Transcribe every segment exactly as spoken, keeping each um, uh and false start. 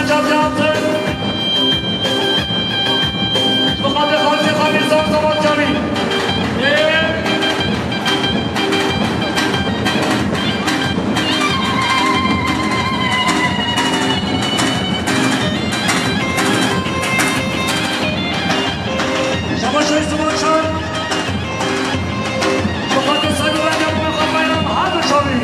Şapiyantin. Ji xatir xaltê xalî zam zaman çavî. Ê. Şabaş Reis Başkan. Ji xatir Sayın Recep Bayram, hadi çavî.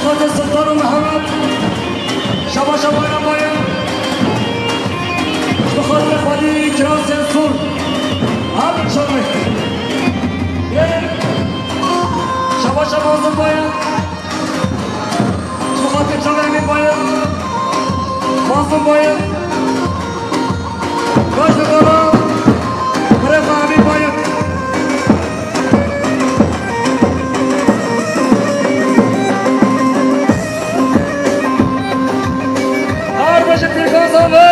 Sultan Mehmet, şabaşa bayram bayram. Bi xatirê xwedî Kiran Sensûr. Her çaxê. Şabaşa Mazlum bayram. Bi xatirê çavê Emîn bayram. Mazlum bayram. Baş be baba. Birêz Emîn bayram. Her başı pêkaza be.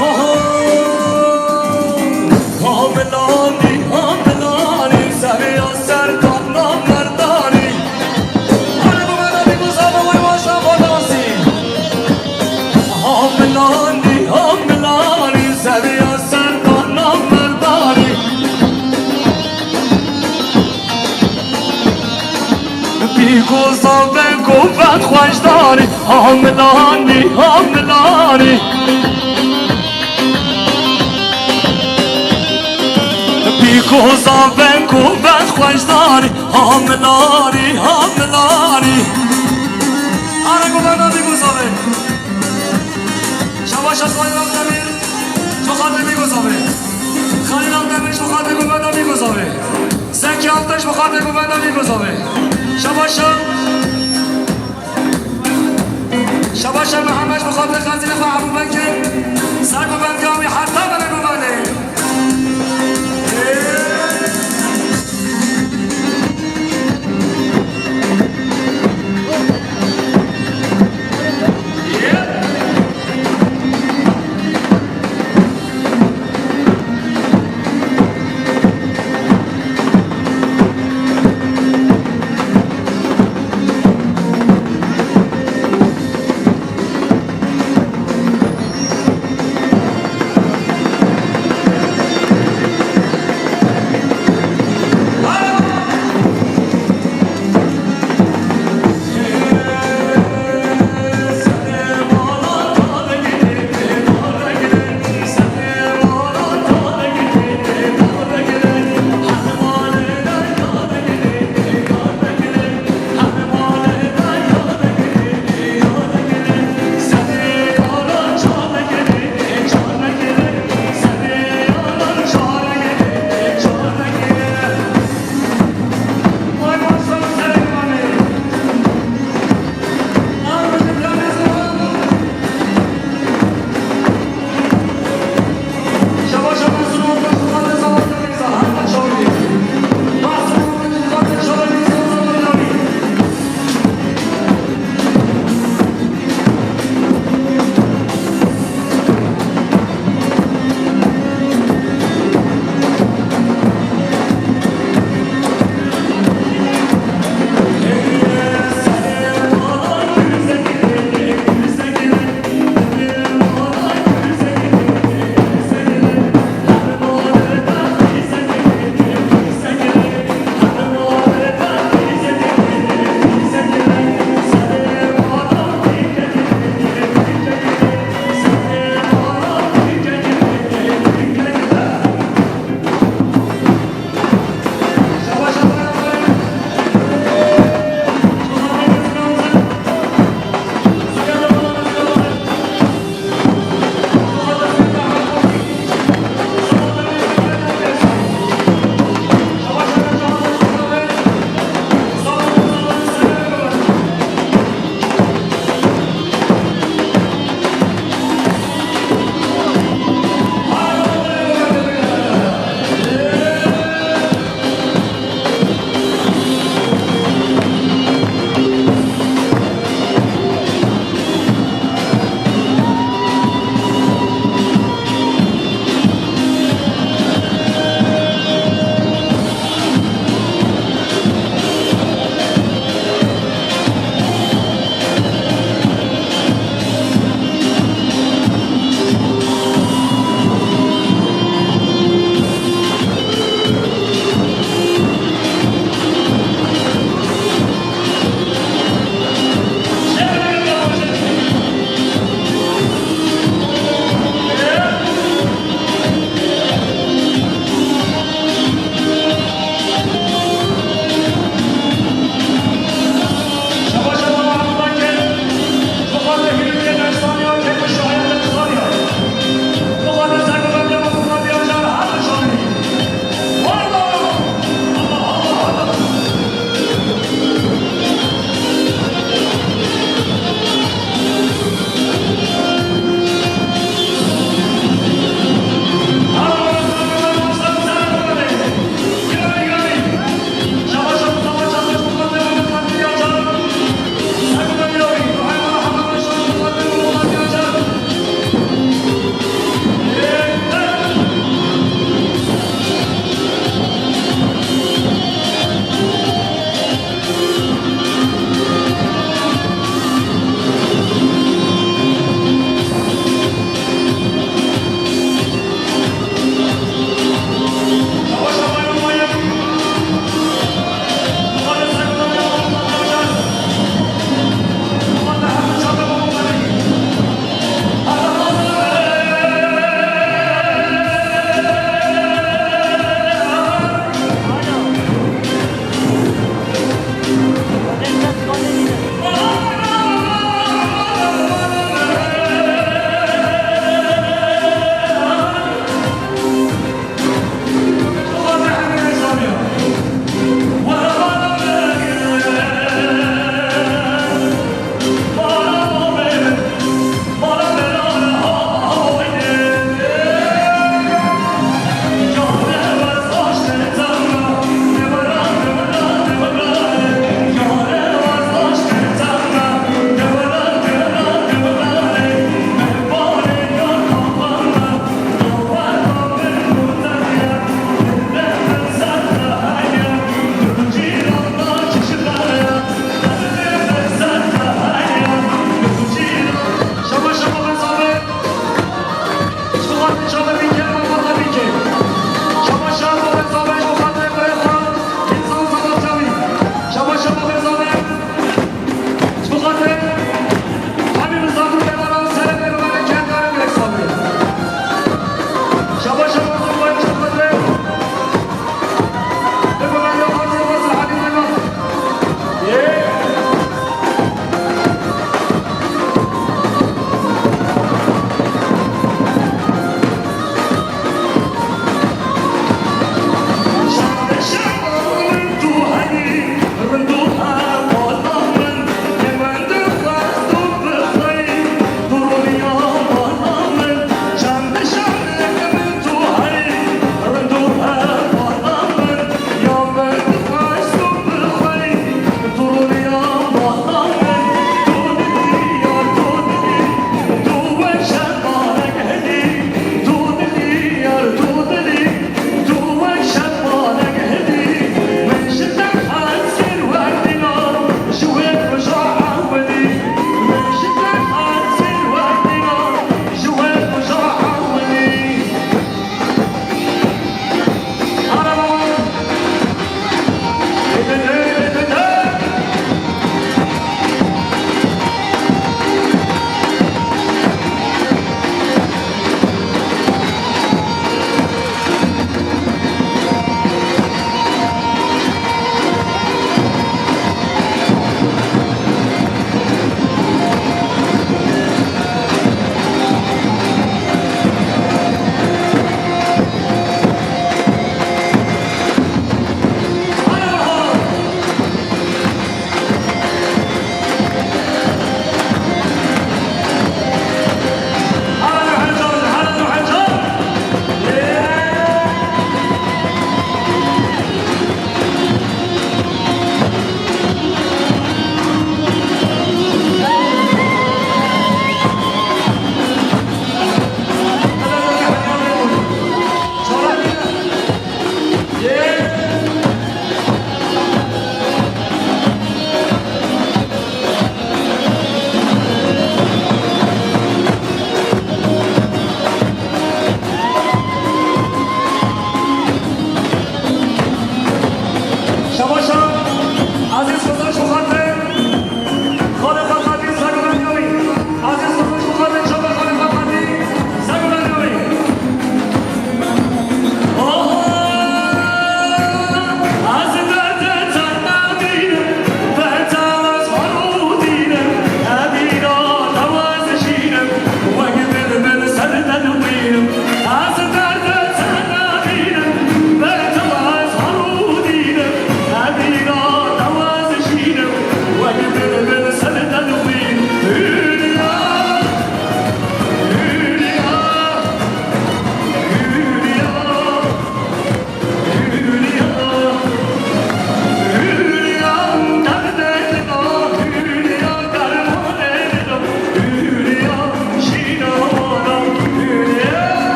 Ha, ha. Ha, milanî, ha, milanî, seviya ser katna merdanî. Hadi bu bana bir bu sabah uyumaşa fantazî. Hamilani, hamilani, seviya serdana merdani. Bî goza ve govet xweşdarî. Hamilani, hamilani. Bî goza ve govet xweşdarî. Hamilani, hamilani. Ara govena bî goza ve. Şabaşa Xalil Akdemir, ji bo xatirê Mîgoza be. Xalil Akdemir, ji bo xatirê govenda Mîgoza be. Zekî Altaş, ji bo xatirê govenda Mîgoza be. Şabaşa, şabaşa Mihemed, ji bo xatirê xezînê xwe Ebû Bekir. Ser govendka wî heta bere govendê.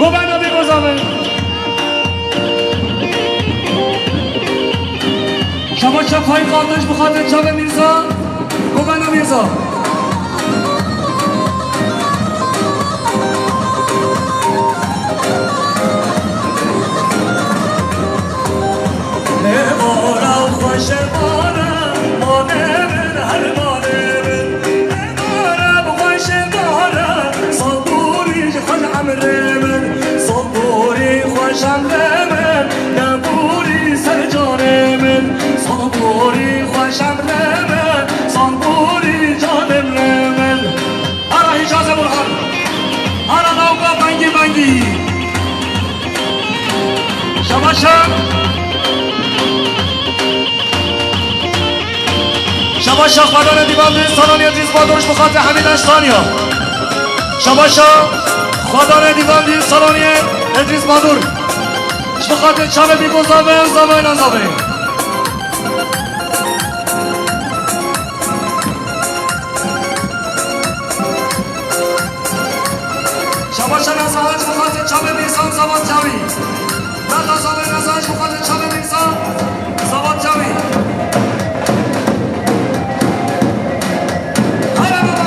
Govenda bê gozavê. Şaba şa Faîq Ateş bi xatir çavê Mîrza. Govenda Mîrza. Êvara xweş e mane, mane min her mane min. Êvara xweş e mane, sabûrî ji xweş emrê min. Sabûrî xweş emrê min, nebûrî ser canê min. Sabûrî xweş emrê min, sabûrî canê min. Ara Hicazê Burhan. Ara Navka Bengî Bengî. Şabaşa. Şabaşa xwedanê dîvan di salonê Edrîs Badur ji bi xatir Hemîd Enştaniya. Şabaşa xwedanê dîvan di salonê Edrîs Badur. Ji bi xatir çavê bî ku zavê, zavê nazavê. Şabaşa Nazahic bi xatir çavê Mîrsan Zavat Çavî. Berda Zavê Nazahic bi xatir çavê Mîrsan Zavat Çavî. Hele baba!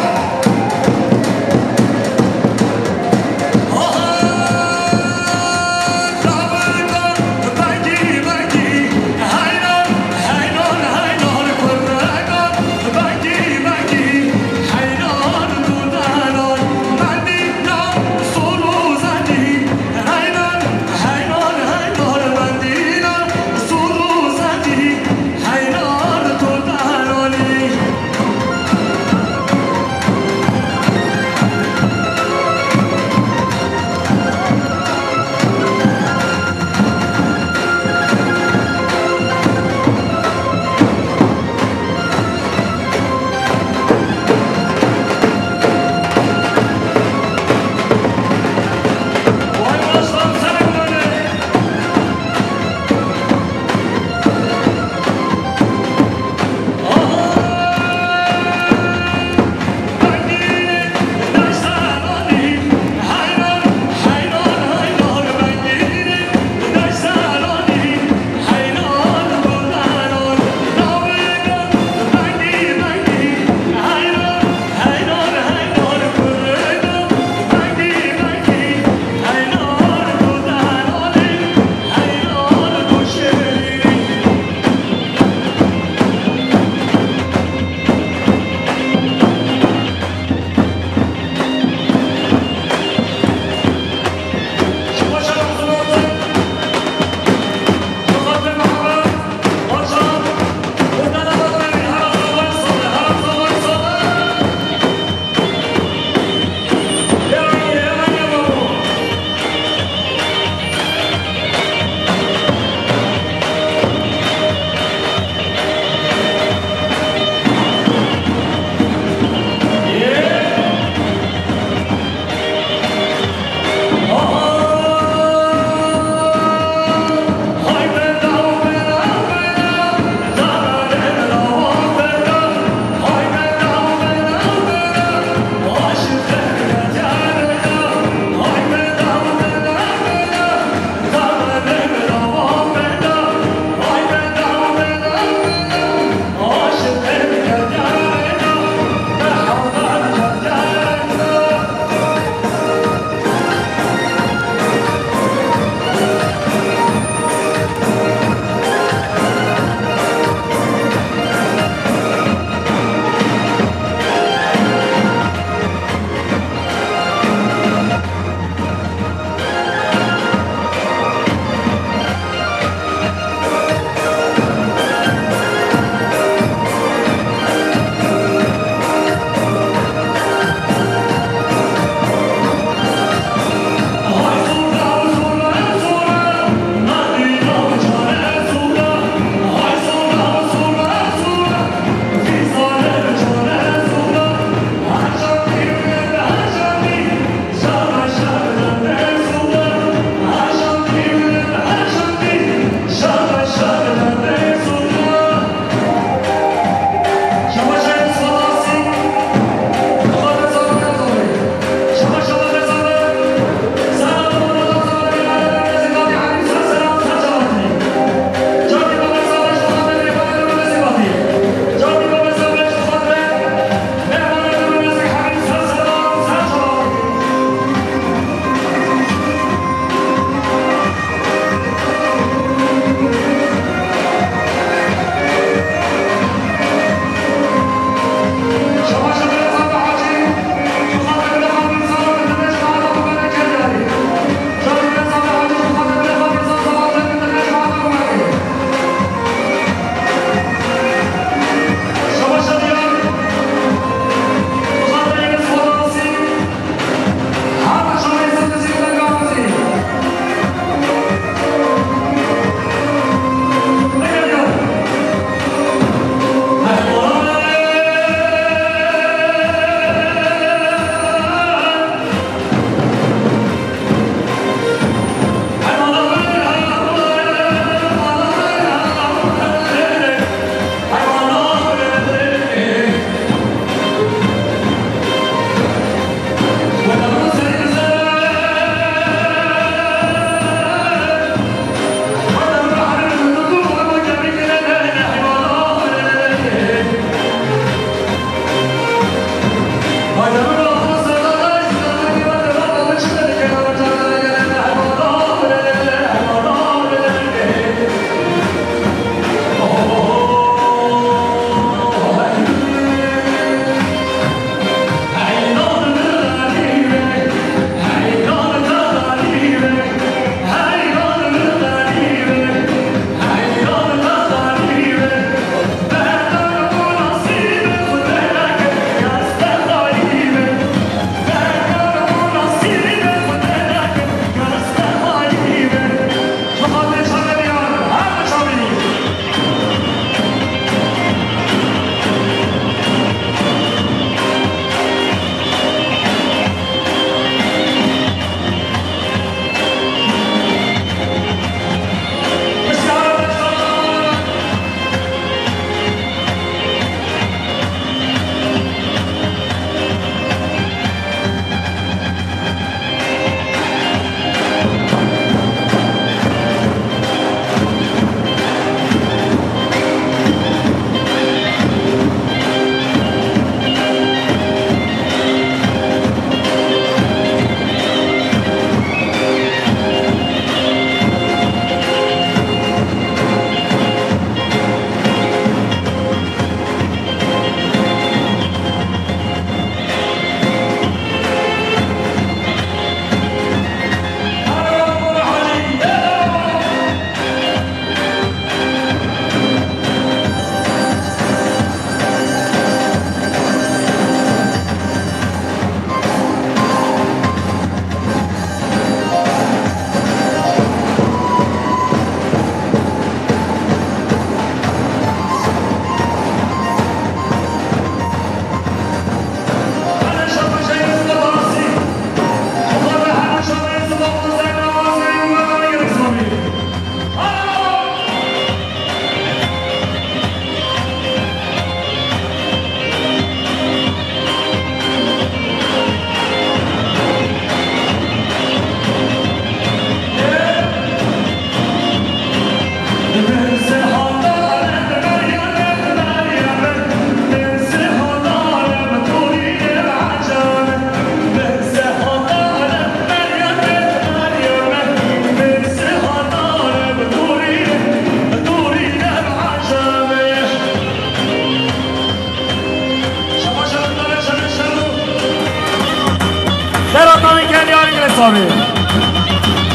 Savê.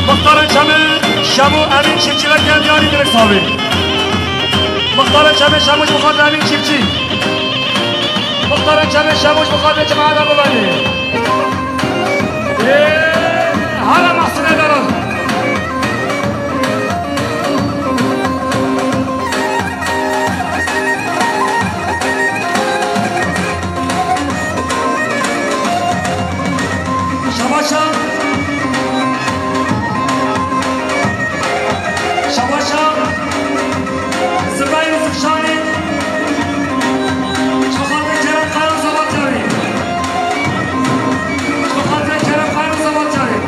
Muxtarê Çemê Şemo Emîn Çiftçî ve geldi yarî direk savê. Muxtarê Çemê Şemo ji xatir Emîn Çiftçî. Muxtarê Çemê Şemo ji xatir cemaeta biberê. Ê, hala mahsine daran. Şabaşa. Şabaşa. Zibrayîl Zifşanî. Ji xatirê Kerem Kaya Zebatkarî. Ji xatirê Kerem Kaya Zebatkarî.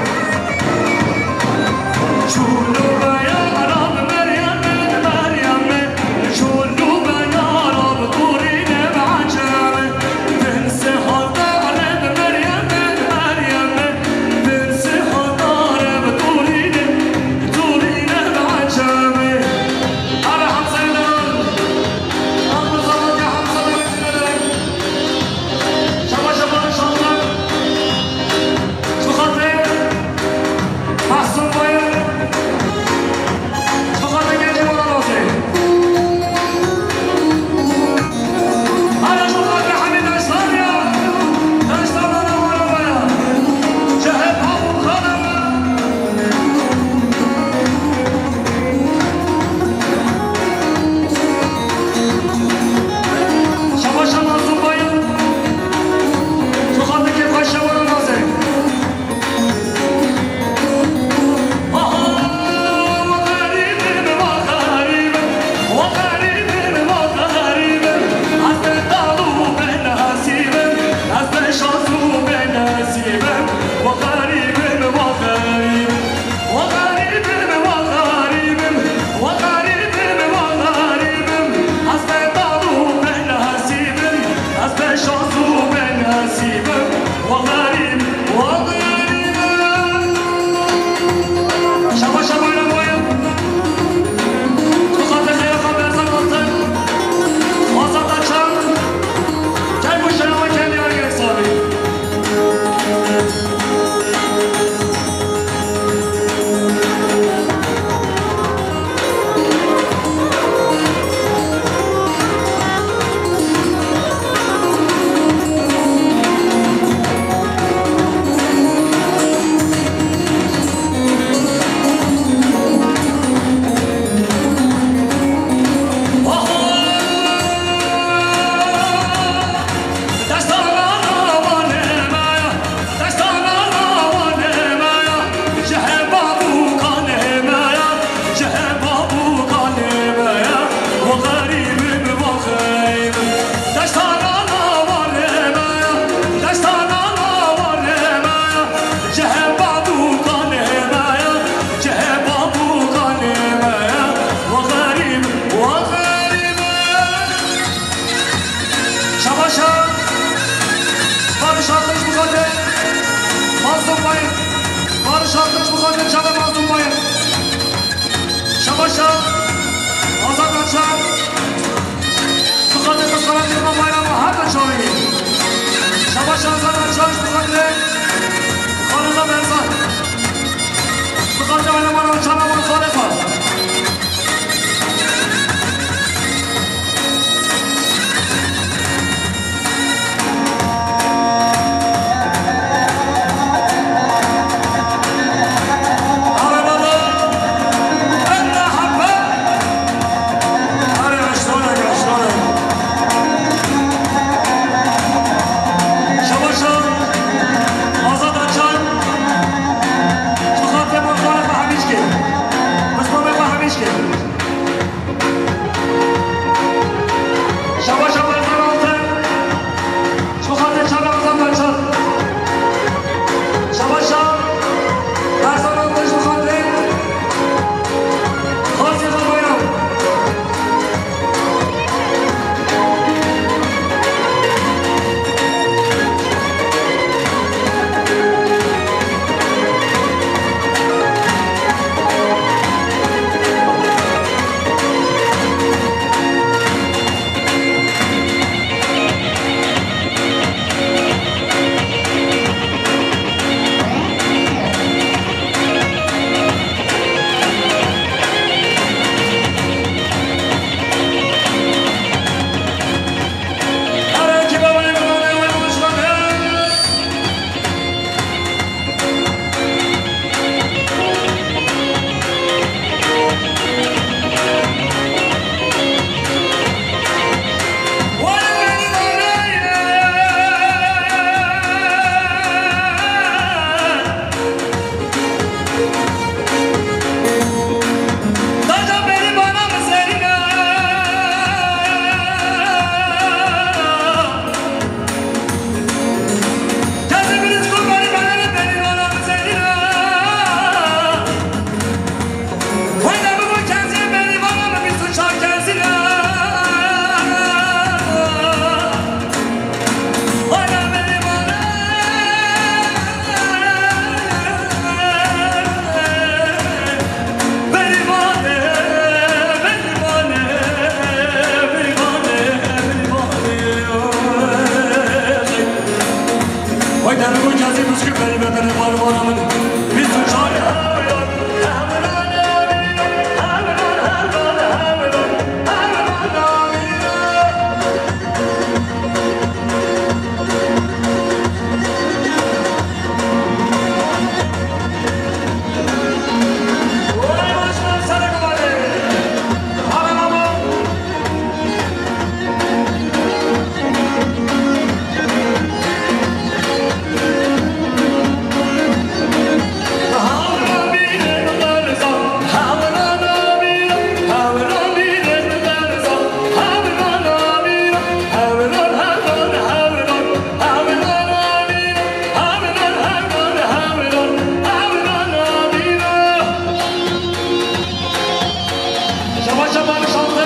Şabaş şabaş şansı.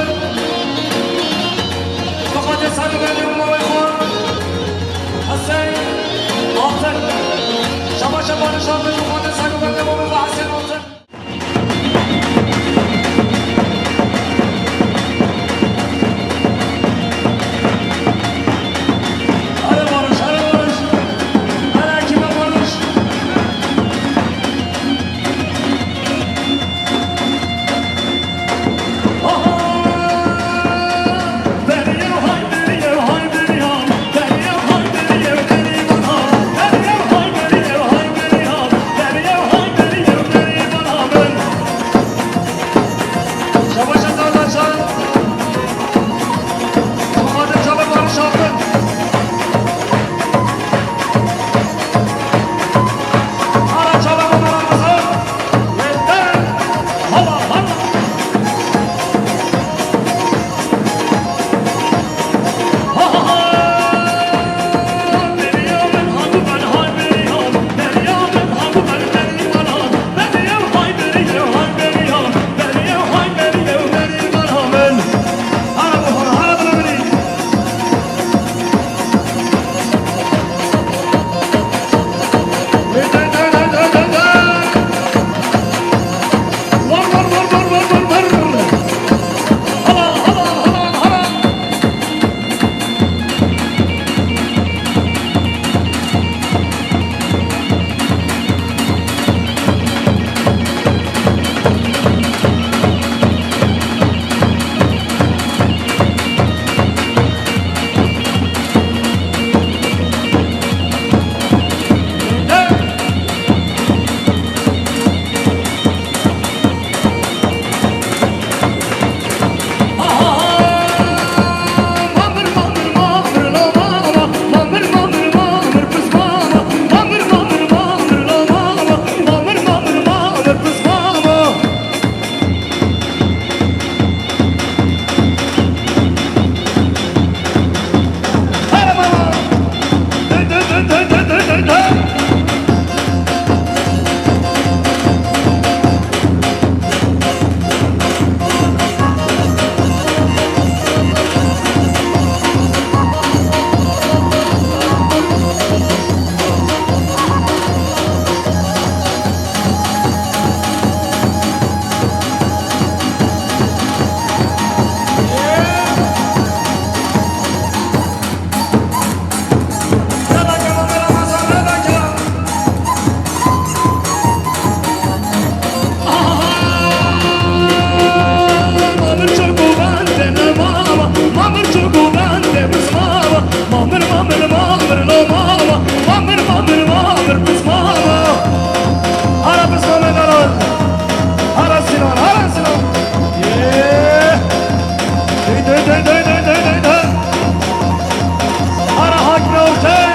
Muqaddes saygı verdim baba xwe. Hesen Altın. Şabaş şabaş şansı. Muqaddes saygı verdim baba xwe. Hesen Altın. Hadi Barış, hadi Barış. Hadi ekibe Barış. Ara Sinan, ara Sinan. Yee. Dey, dey, dey. Ara Hakime Ortay.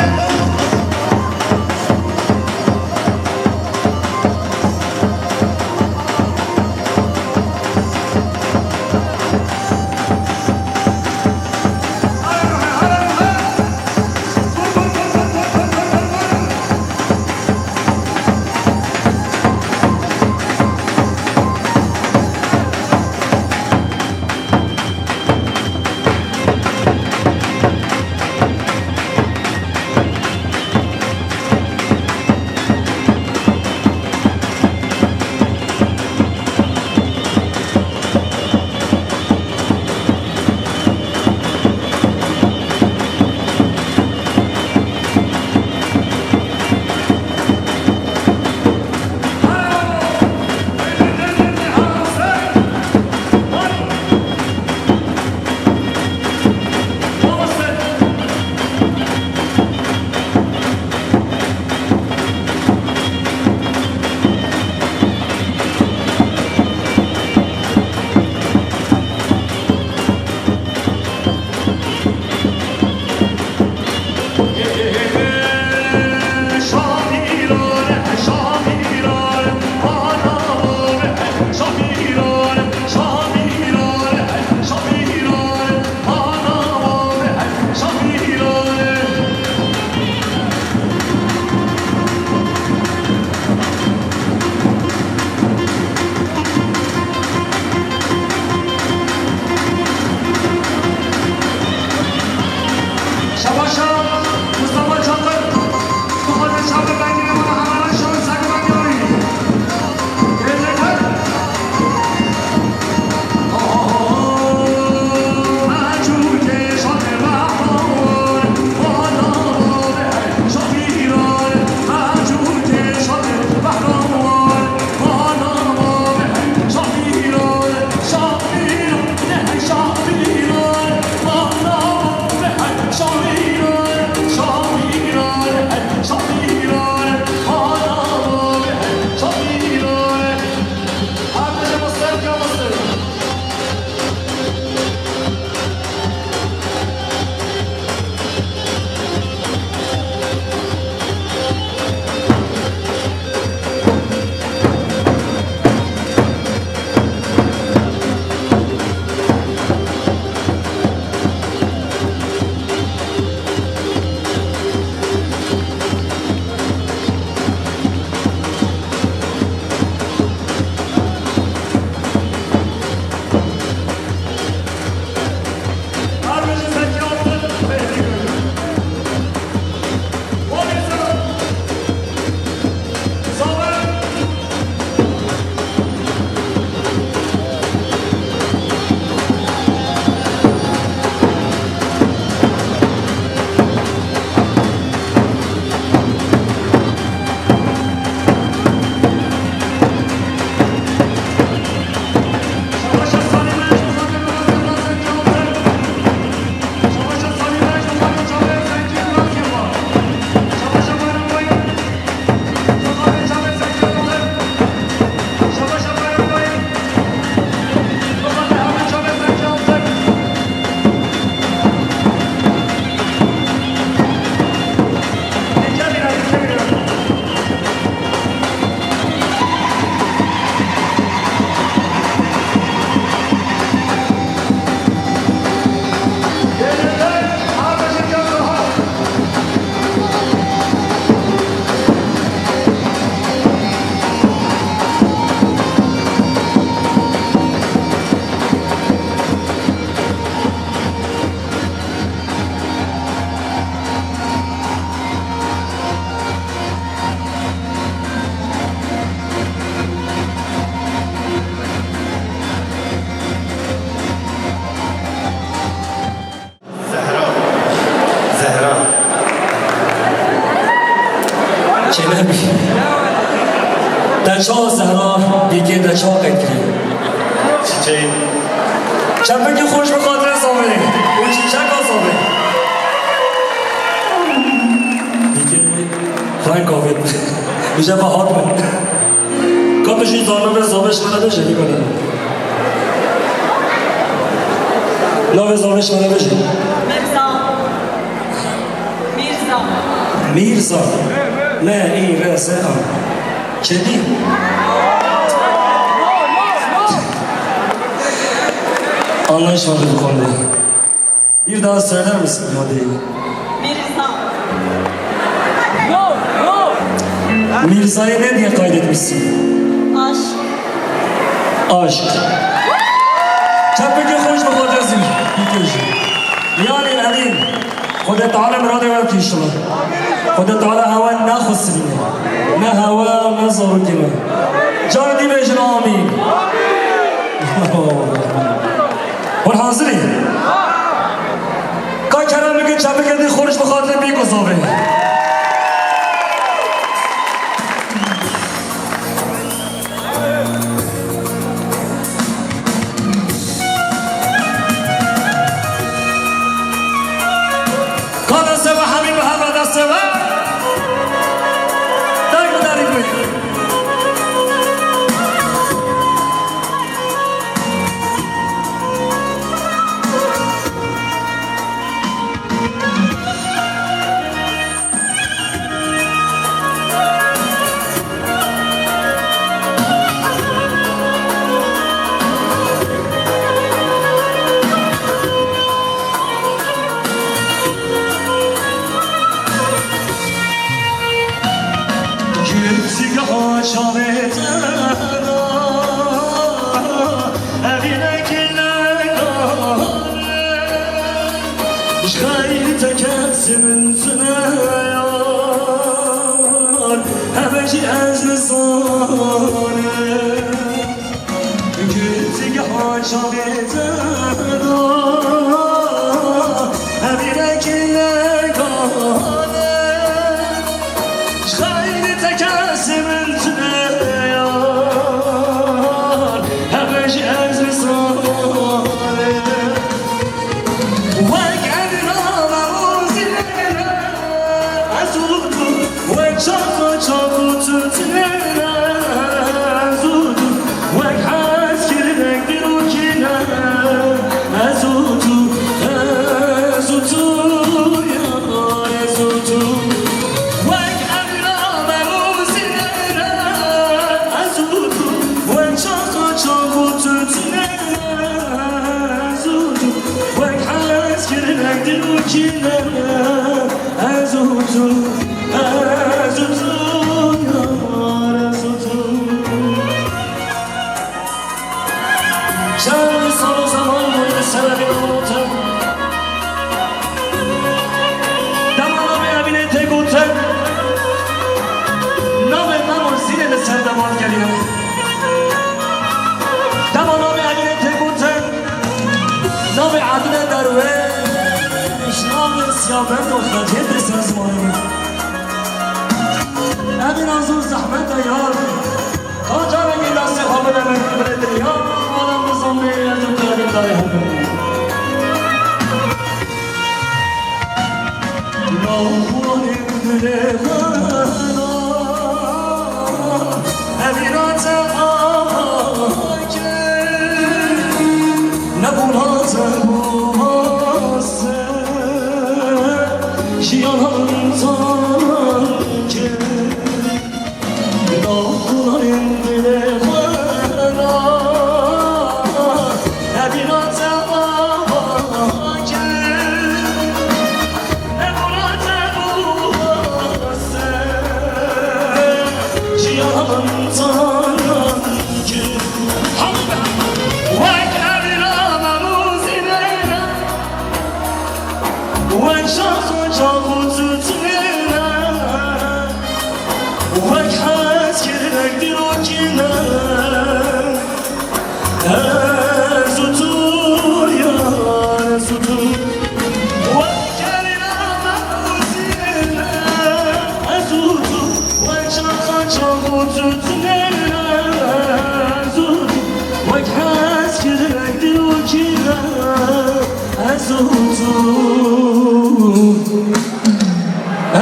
Te çawa Zehra, dîkê te çawa qeyd kirî? Çiçeği. Çepikî xweş bi xatirê zavê û çîçeka zavê. Dîkê reng avêt. Bije ve hat min. Ka tu jî zanibê zavê ji me re bêje, nî bane. Navê zavê ji me re bêje. Mirza. Mirza. Mirza. M, î, r, z, a. Çendî? Anlayış vardı bu konuda. Bir daha söyler misin ifadeyi? Mirza. Mirza'yı ne diye kaydetmişsin? Aşk. Aşk. Çepikê xweş bi xwe dezî. Bikêjî. Yani Elîn. Xwedê Teala miradê we bike înşallah. Xwedê Teala hewa nexwesirîne. Ne hewa, ne zarokê me. Carê dî bêjin amîn. Hûn hazir in? Ka kerem bikin çepikê dî xweş bi xatirê bî ku zavê. Ka destê we hemî bi hev re destê we. Deng bi derî bûyî. Gittiga çavê te da, evînekî lengane, ji xeyrî te kesê min tune yar, hebe jî ez nizanim. Giltiga çavê te da, evînekî lengane, ji xeyrî te kesê min tune yar, hebe jî ez nizanim. Wek evîna me û zînê ne, ez û tu, wek çaxa çax û tintine ne, ez û tu, wek hezkirinek dîrokî ne, ez û tu, ez û tu, ya, ez û tu. Wek evîna me û zînê ne, ez û tu, wek çaxa çax û tintine ne, ez û tu. Wek hezkirinek dîrokî ne, ez û tu, ez û tu, yar, ez û tu. Çend sal û zeman bûye li ser evîna min gotin. Dema navê evînê tê gotin, navê Mem û Zînê li ser deman kiriye. Dema navê evînê tê gotin, navê Edîne derwêş, navê Siyabend û Xecê tê ser zimanê min. Evîna zor zehmet e yar. Ka carekê destê xwe bide min, bide dinya, madem dizanibê ez û tu evîndarê hev in. Navxwarê dilê xwe da, evîna te ava kir, nebûna te bû mase, jiyan hemtan kir. Dawxwarên dilê xwe da, evîna te ava kir, nebûna te bû mase, jiyan tan kir. Wek evîna me û zînê ne, wek şax û çax û tûtine ne,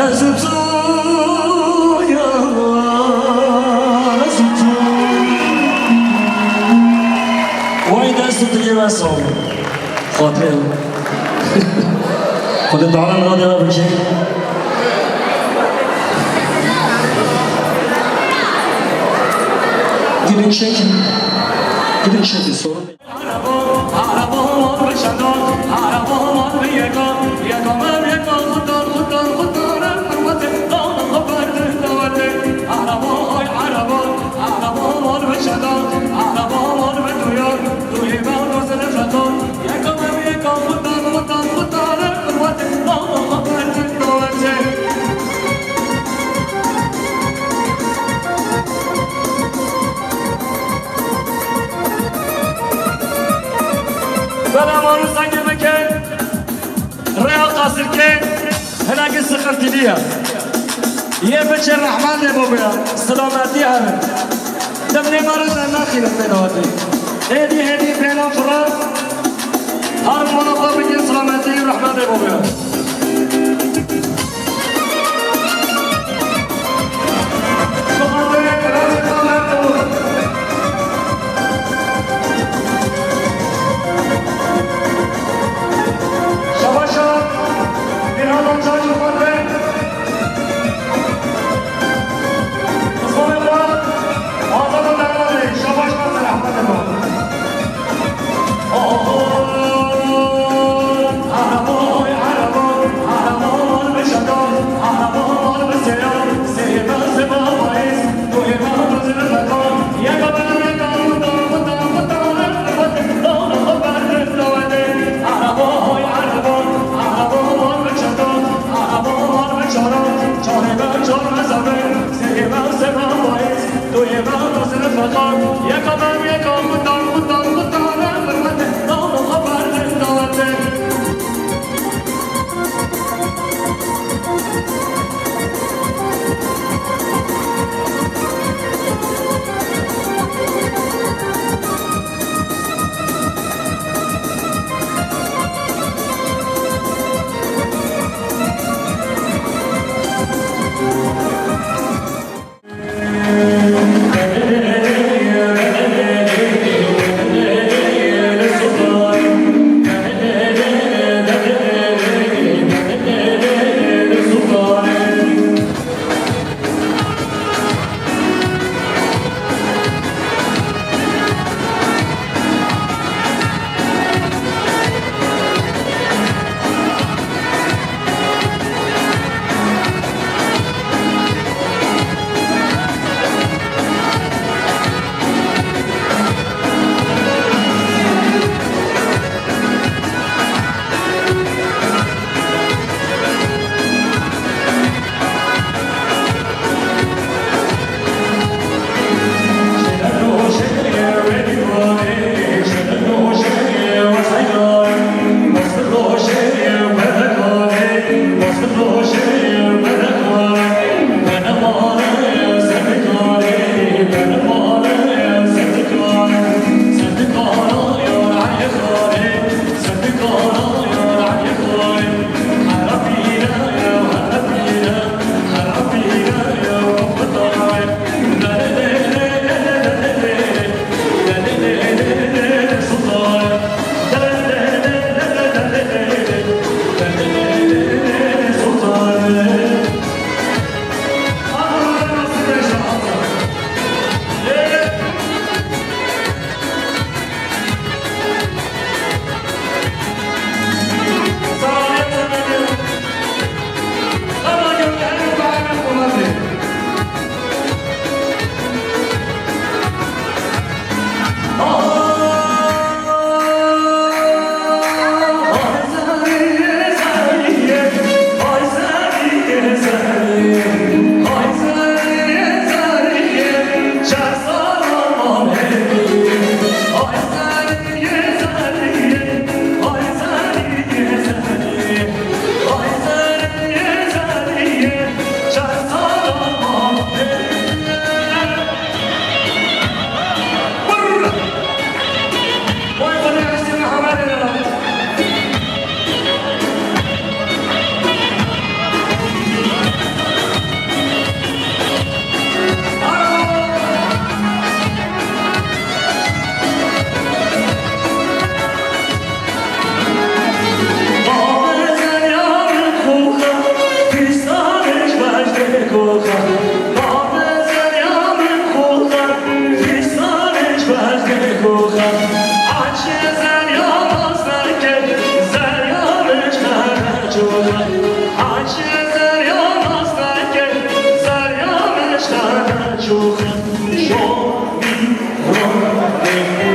Ez û tu, ya, ez û tu. Way dest û dilê me sağ ol. Xatirê. Xwedê Teala miradê we bikê. Gidin çekin. Gidin çekin, sorun değil. Bela marû sengê bike, rêya qasirkê hinekî sixirtî bîye. Yê biçe rehman lê bûbûya, silametî herin. Dem nêmarû de naxînin pê dawetî. Hêdî hêdî pêna fira, har mala xwe bigin silametî û rehman lê bûbûya.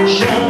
Şew